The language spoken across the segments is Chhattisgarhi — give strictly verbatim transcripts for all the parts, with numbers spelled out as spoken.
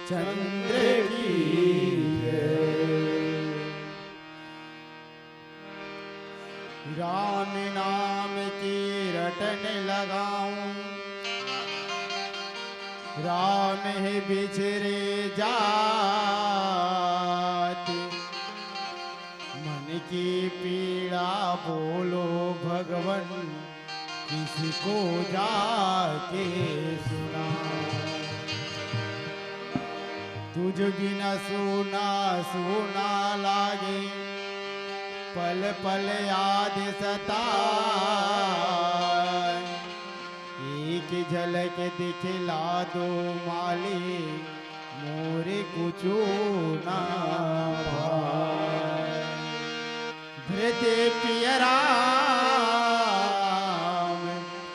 चंद्र की जय। राम नाम की रटन लगाऊं, राम ही बिछरे जात। मन की पीड़ा बोलो भगवन, किसको जाके सुना। तुझ बिना सूना सूना लागे, पल पल याद सताए। एक झलक दिखला दो मालिक, मोरे कुछु ना भाए। धरती पिया राम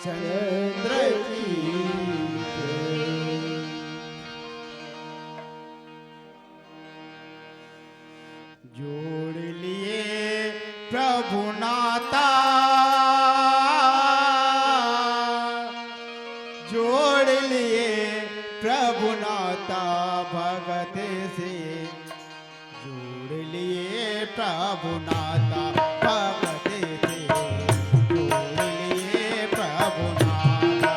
चंद्र की जय। जोड़ लिए प्रभु नाता, जोड़ लिए प्रभु नाता भगत से, जोड़ लिए प्रभु नाता भगत से, जोड़ लिए प्रभु नाता।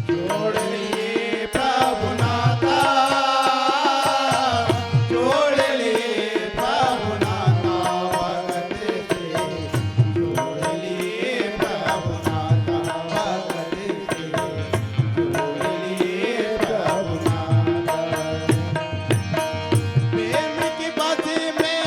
जोड़ लिए प्रभु नाता, जोड़ लिए प्रभु नाता भगत से, जोड़ लिए प्रभु नाता भगत से, जोड़ लिए प्रभु नाता। प्रेम की बस में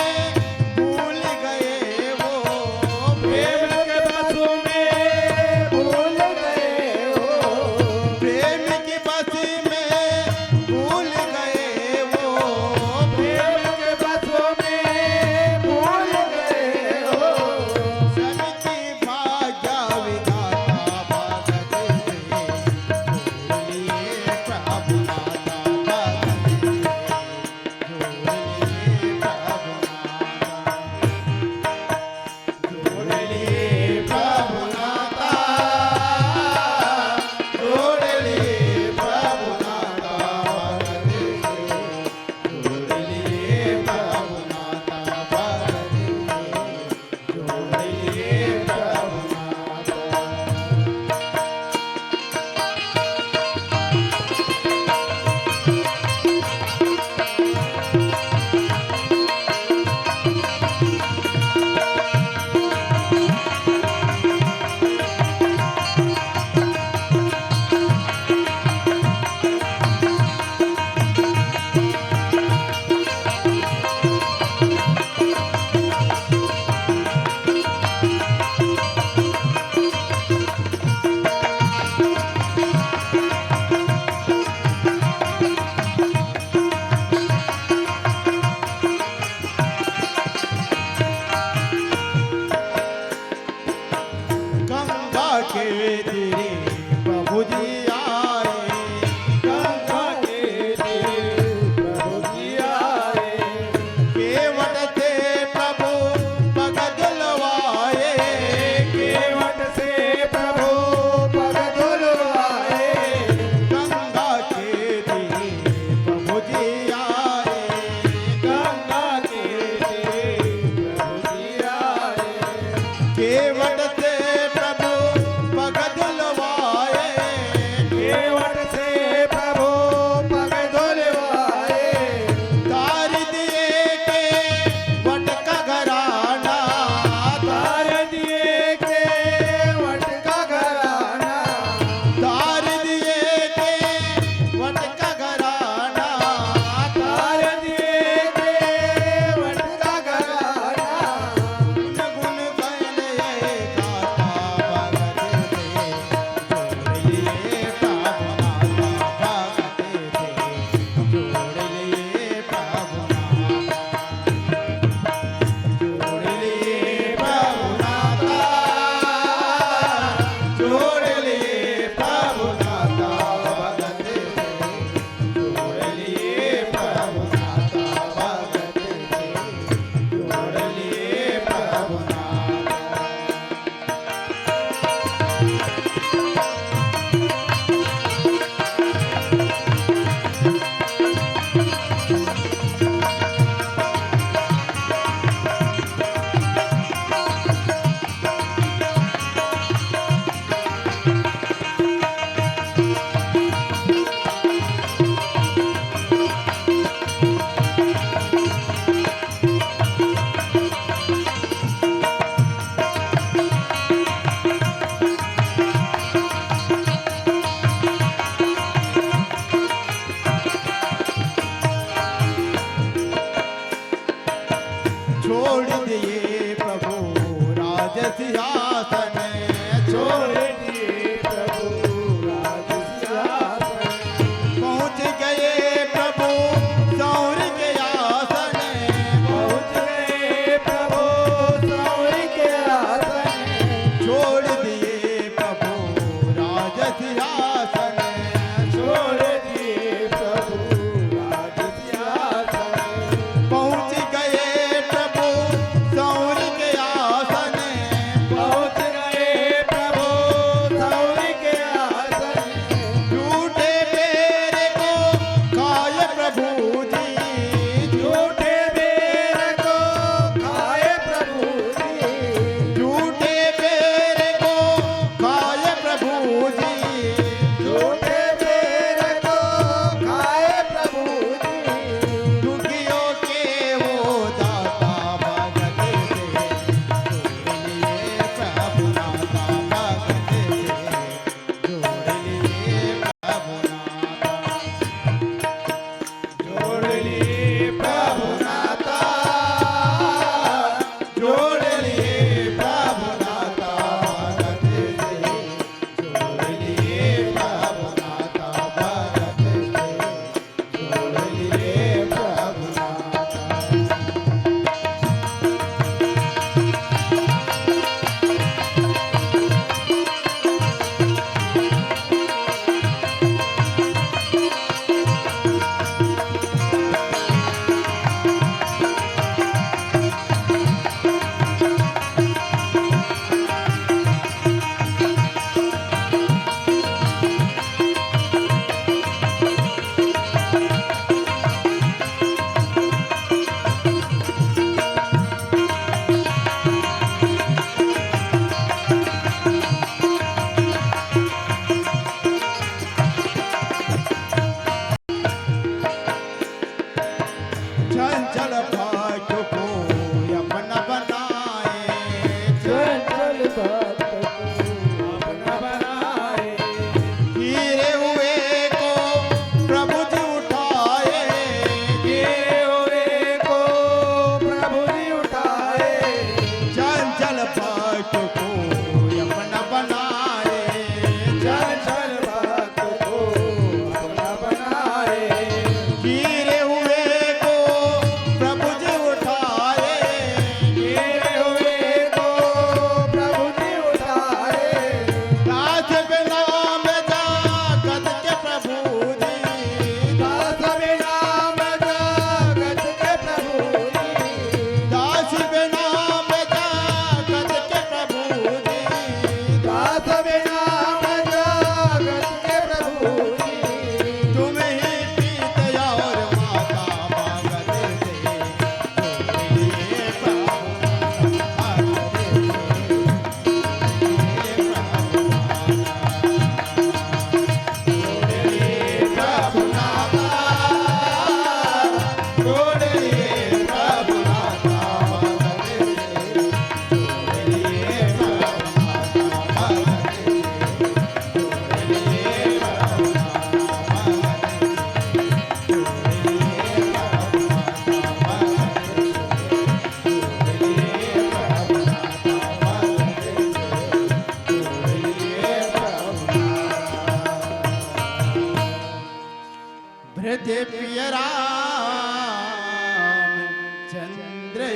प्रिय रामचंद्र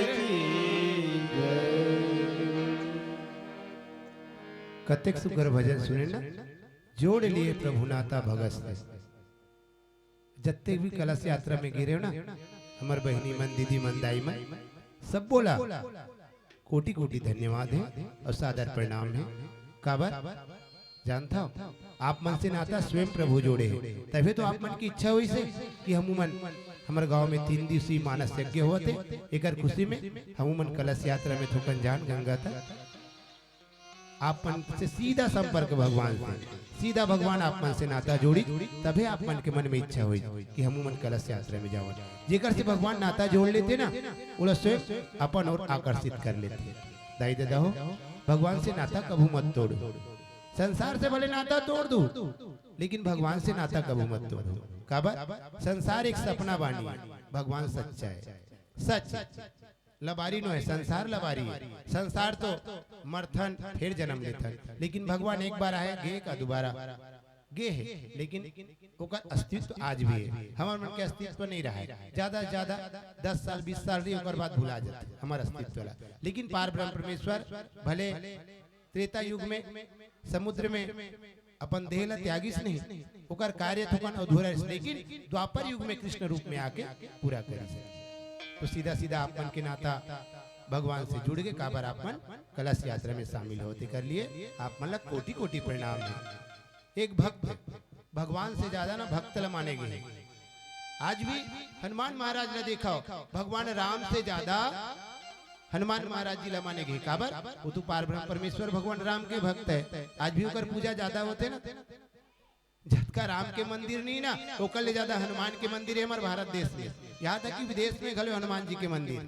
की जय। कतेक सुघर भजन सुने ना, जोड़ लिए प्रभु नाता भगत से। जत्ते भी कलश यात्रा में गे रहेव ना, हमर बहिनी मन, दीदी मन, दाई मन, सबो ला कोटि कोटि धन्यवाद हे अउ सादर प्रणाम हे। काबर जानथव, आप मन से नाता स्वयं प्रभु जोड़े हे, तभे तो आप मन के इच्छा होइस हे कि हमू मन, हमर गांव में तीन दिवसीय मानस यज्ञ होवत हे, एकर खुशी में हमू मन कलश यात्रा में थोकन जान गंगा तक। आप मन से सीधा संपर्क भगवान से, सीधा भगवान आप मन से नाता जोड़ी, तभे आप मन के मन में इच्छा होई कि हमू मन कलश यात्रा में जावन। जेकर से भगवान नाता जोड़ लेथे ना, ओला स्वयं अपन ओर आकर्षित कर लेथे। दाई ददा हो, भगवान से नाता कभू मत तोड़ो। संसार से भले नाता तोड़ दो, लेकिन भगवान से नाता कभू मत तोड़ो। काबर? संसार एक सपना बानी, भगवान सच्चा हे। सच लबारी नो हे, संसार लबारी हे। संसार तो मरथन, फेर जन्म लेथन, लेकिन भगवान एक बार आए, गे का दुबारा? गे हे, लेकिन ओकर अस्तित्व आज भी हे। हमर मन के अस्तित्व नहीं रहा हे। ज्यादा से ज्यादा दस साल, बीस साल रही, ओकर बाद भुला जाथे हमर अस्तित्व ला। लेकिन पार ब्रह्म परमेश्वर भले त्रेता युग में समुद्र में अपन देह ला त्यागिस नहीं, ओकर कार्य थोकन अधूरा रहिस, लेकिन द्वापर युग में कृष्ण रूप में आके पूरा करिस। तो सीधा सीधा आप मन के नाता भगवान से जुड़ गे, काबर आप मन कलश यात्रा में शामिल होते कर लिए, आप मन ला कोटि कोटि प्रणाम हे। एक भक्त भगवान से ज्यादा ना भक्त ला माने गे हे। आज भी हनुमान महाराज ला देखव, भगवान राम से ज्यादा हनुमान महाराज जी ला माने गे हे। काबर? वो तो पार ब्रह्म परमेश्वर भगवान राम के भक्त हे। आज भी ओकर पूजा ज्यादा होथे ना। जतका राम के मंदिर नहीं ना, ओकर ले ज्यादा हनुमान के मंदिर हे हमर भारत देश में। यहाँ तक कि विदेश में घलो हनुमान जी के मंदिर,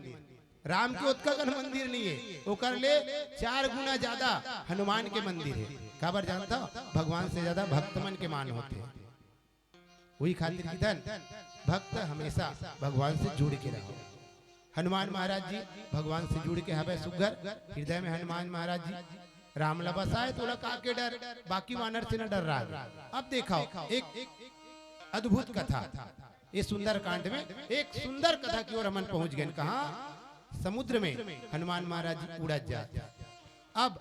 राम के ओतका कन मंदिर नहीं हे, ओकर ले चार गुना ज्यादा हनुमान के मंदिर हे। काबर जानथव? भगवान से ज्यादा भक्त मन के मान होथे। वही खातिर किथन, भक्त हमेशा भगवान से जुड़ के रहो। हनुमान महाराज जी भगवान से जुड़ के हवे सुघर, हृदय में हनुमान महाराज जी। राम ला बसाए तो ओला काके डर, बाकी वानर से न डर रहा। अब देखव एक अद्भुत कथा, ये सुंदर कांड में एक सुंदर कथा की ओर हमन पहुंच गए। कहाँ? समुद्र में हनुमान महाराज जी उड़त जात। अब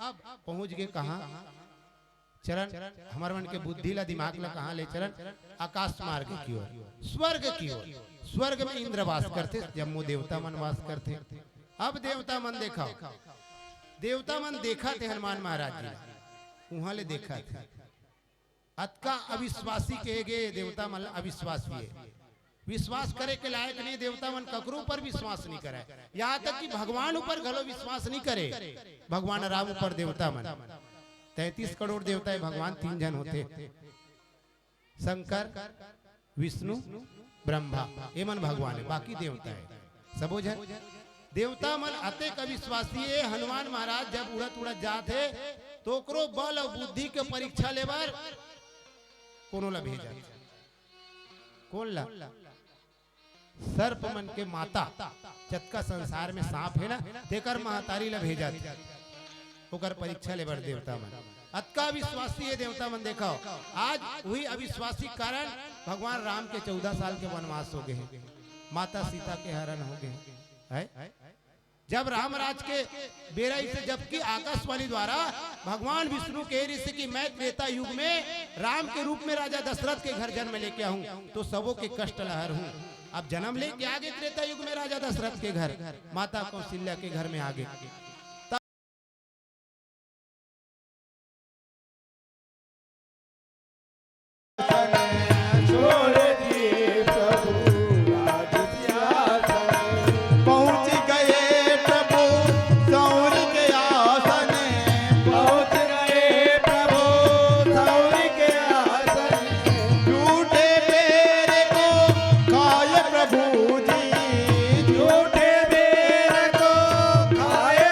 पहुंच गए कहाँ? चलन, हमर मन के बुद्धि ला, दिमाग ला कहाँ ले चलन? आकाश मार्ग की ओर, स्वर्ग की ओर। स्वर्ग में इंद्र वास करथे, जम्मो देवता मन वास करथे। अब देवता मन देखव, देवता मन देखत हे हनुमान महाराज जी ला, उहाँ ले देखत हे। अतका अविश्वासी कहे गे, देवता मन ला अविश्वासी हे। विश्वास करे के लायक नहीं, देवता मन ककरो ऊपर विश्वास नहीं करे, यहाँ तक कि भगवान ऊपर घलो विश्वास नहीं करे। भगवान राम ऊपर देवता मन, तैंतीस करोड़ देवता हे, भगवान तीन झन होथे, शंकर, विष्णु, ब्रह्मा, ये मन भगवान हे, बाकी देवता हे। सबो झन देवता मन अतेक अविश्वासी हे। हनुमान महाराज जब उड़त उड़त जात हे, तो ओकरो बल अउ बुद्धि के परीक्षा लेबर कोनो ला भेजत। कोन ला? सर्प मन के माता, जतका संसार में सांप हे ना, तेकर महतारी ला भेजत, ओकर परीक्षा लेबर देवता मन। अतका विश्वासी हे देवता मन, देखव, आज वही अविश्वासी कारण भगवान राम के चौदह साल के वनवास हो गए हे, माता सीता के हरण हो गए हे। जब राम राज के बेरा इसे, जबकि आकाशवाणी द्वारा भगवान विष्णु कहे रहिसे कि मैं त्रेता युग में राम के रूप में राजा दशरथ के घर जन्म लेके आऊं, तो सबों के कष्ट ला हरहूं। अब जन्म लेके आगे त्रेता युग में राजा दशरथ के घर, माता कौशल्या के घर में आगे। छोड़ दिए प्रभु राज सिंहासन। पहुंच गए प्रभु सौर के आसन। पहुंच गए प्रभु सौर के आसन। झूठे बेर को खाए प्रभु जी। झूठे बेर को खाए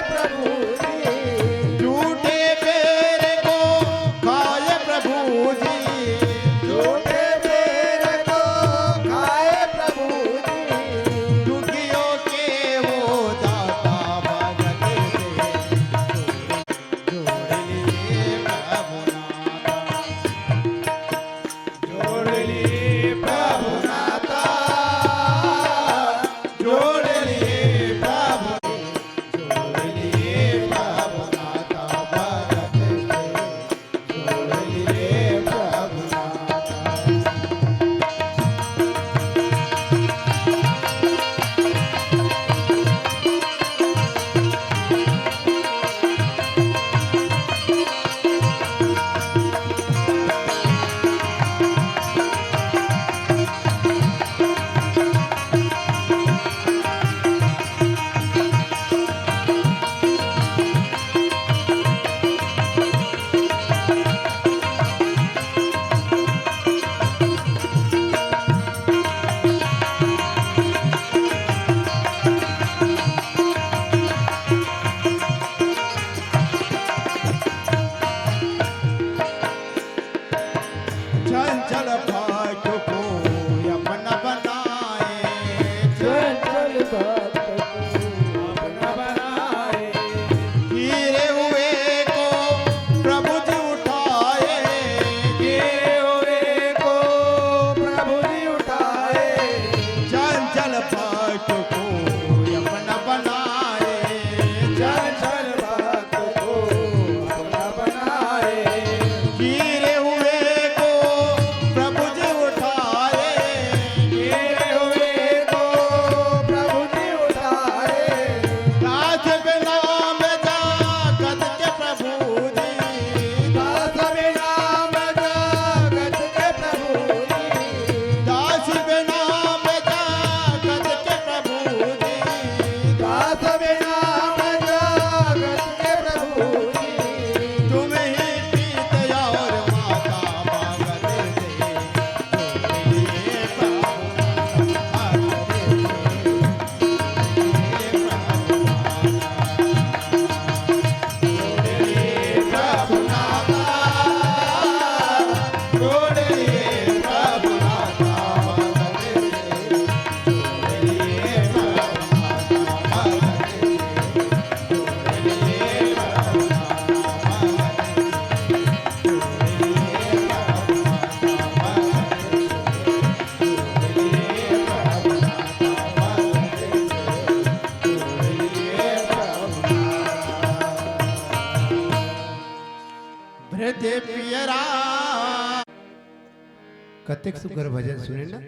कतेक सुघर भजन सुने ना,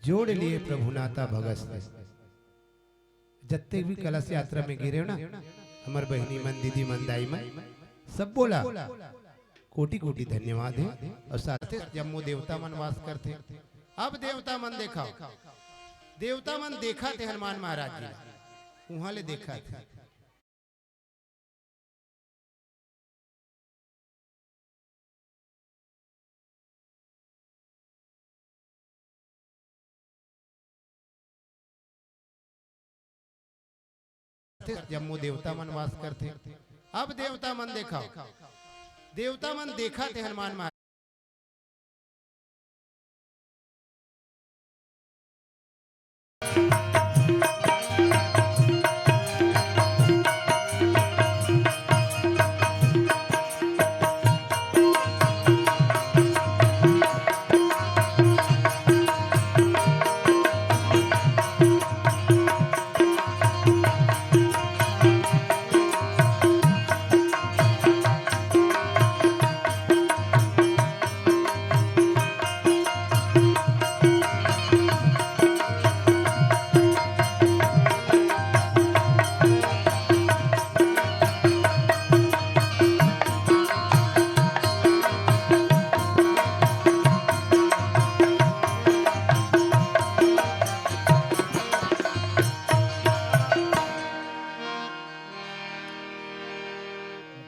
जोड़ लिए प्रभु नाता भगत से। जत्ते भी कलश यात्रा में गिरे हो ना, हमर बहिनी मन, दीदी मन, दाई मन, सब बोला कोटि कोटि धन्यवाद हे। अउ साथे जम्मो देवता मन वास करथे। अब देवता मन देखा, देवता मन देखा थे हनुमान महाराज जी ला, उहाँ ले देखा थे। जम्मो देवता मन वास करथे। अब देवता मन देखा, देवता मन देखा थे हनुमान महाराज।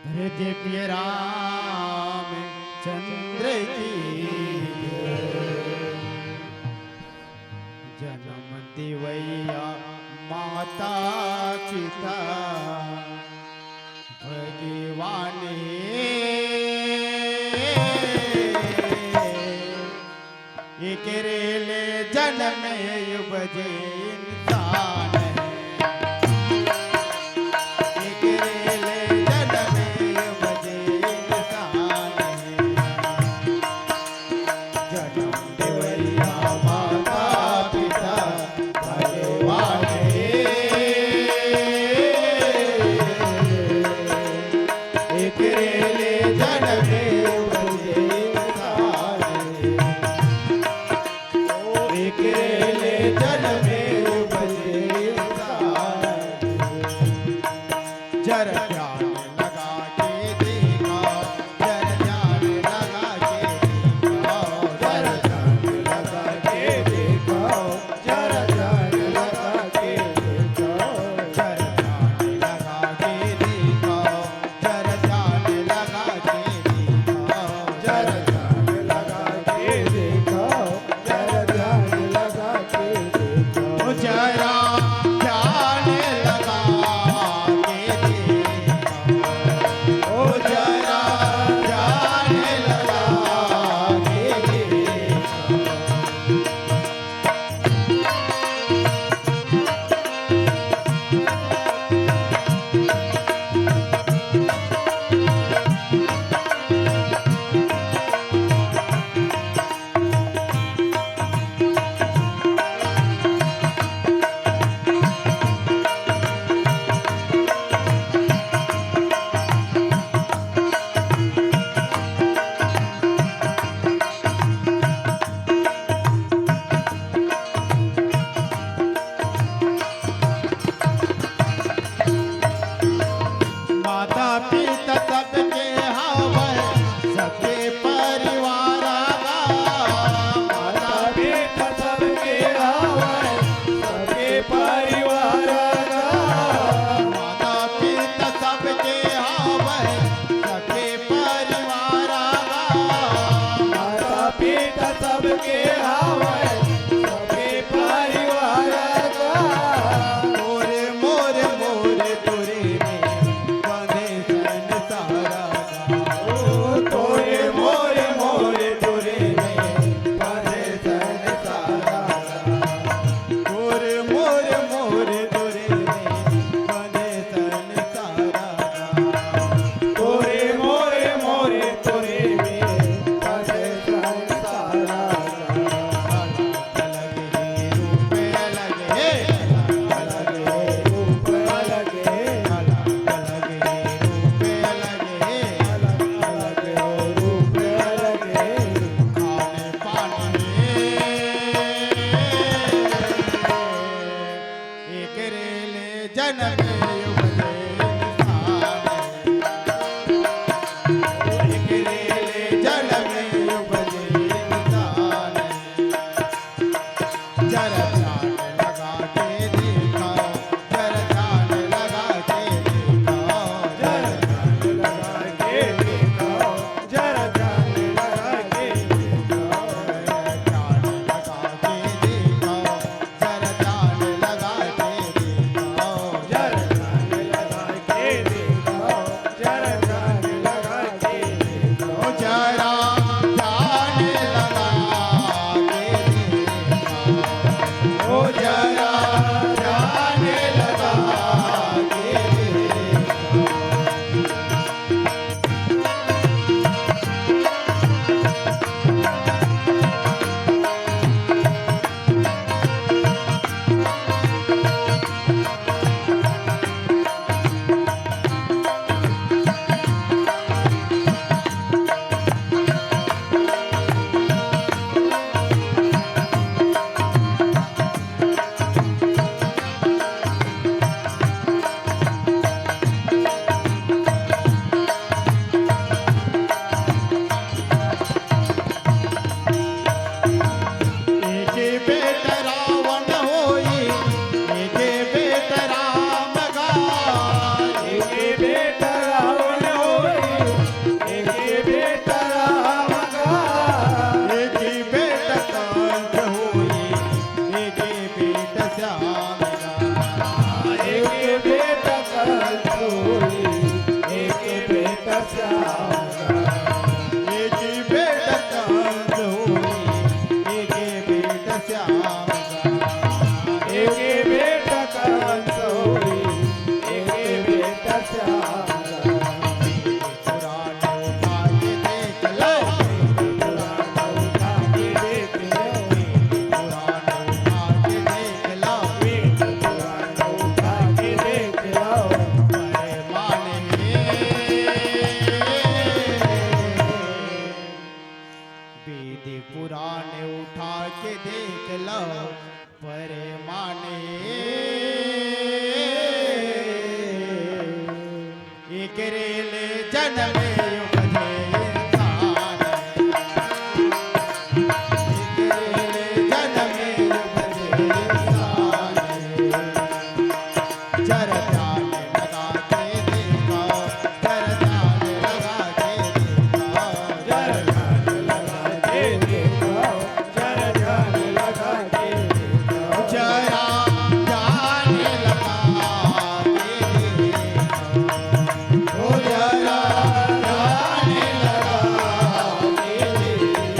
धरती पे रामचंद्र की जय। जन्म देवैया माता पिता भगवान हे। एकरे ले जनमे उपजे इंसान हे। एकरे ले जनमे उपजे इंसान हे। जनम देवैया माता पिता भगवान हे। एकरे ले जनमे उपजे इंसान हे। एकरे ले जनमे उपजे इंसान हे। जरा ध्यान लगा के देखा, जरा ध्यान लगा के देखा, जरा ध्यान लगा के देखा, जरा ध्यान लगा के देखा, जरा ध्यान लगा के देखा, जरा ध्यान लगा के देखा, जरा ध्यान लगा के देखा, जरा ध्यान लगा के देखा। जरा ध्यान लगा के देखो, जरा ध्यान लगा के देखो, जरा ध्यान लगा के देखो, जरा ध्यान लगा के देखो, ध्यान लगा के देखो, जरा ध्यान लगा के देखो, जरा ध्यान लगा के देखो, जरा ध्यान लगा के देखो, जरा ध्यान लगा के देखो, ओ जरा ध्यान लगा के देखो। एके बेटा रावण होई, एके बेटा राम गा। एके बेटा रावण होई, एके बेटा राम गा। एके बेटा कंस होई, एके बेटा श्याम गा। एके बेटा कंस होई, एके बेटा श्याम गा। एके बेटा कंस होई, एके बेटा श्याम गा। एके बेटा कंस होई, एके बेटा श्याम गा। पुराण उठा के देख लो, पुराण उठा के देख लो, पुराण उठा के देख लो, पुराण उठा के देख लो। अरे माने वेद पुराण उठा के देख लो, परमाने एकरे ले जनम उपजे इंसान। एकरे ले जनम उपजे इंसान। जरा ध्यान लगा के देखो, जरा ध्यान लगा के देखो, जरा ध्यान लगा के देखो, जरा ध्यान लगा के देखो, जरा ध्यान लगा के देखो, ओ जरा ध्यान लगा के देखो।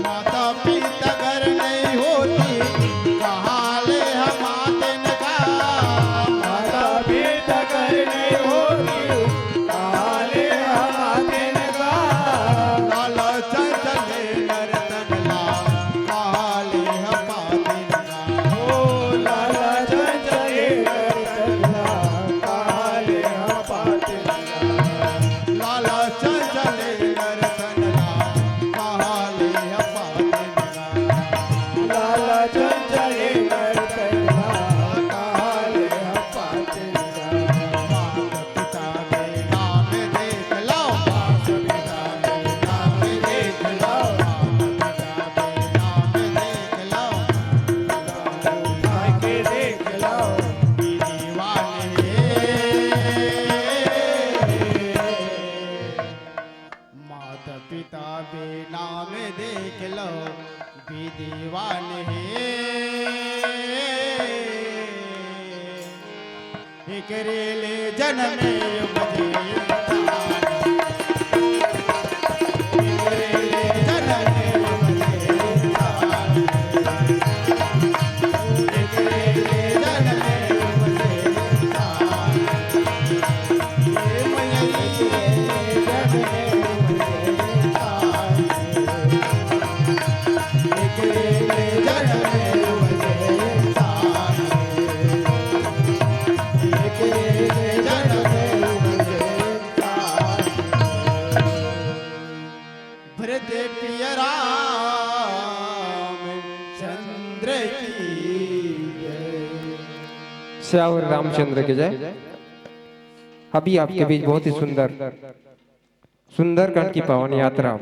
माता पिता घर नहीं होती, कहाँ ले हम आते न का। माता पिता घर नहीं होती, कहाँ ले हम आते न का। लाला चंचले नर तनला, कहाँ ले हम आते न का। ओ लाला चंचले नर तनला, कहाँ ले हम आते न का। लाला चंचले नर तनला, कहाँ ले हम आते न का। लाला चंचले नर तनला, कहाँ ले हम आते न का। माता पिता के नाम देख लो, माता पिता के नाम देख लो, माता पिता के नाम देख लो, उठा के देख लो, दीवाने। माता पिता के नाम देख लो, दीवाने। एकरे ले जनम उपजे इंसान। एकरे ले जनम उपजे इंसान। एकरे ले जनम उपजे इंसान। श्यावर रामचंद्र के जय। अभी आपके बीच बहुत ही सुंदर, सुंदरकांड की पावन यात्रा।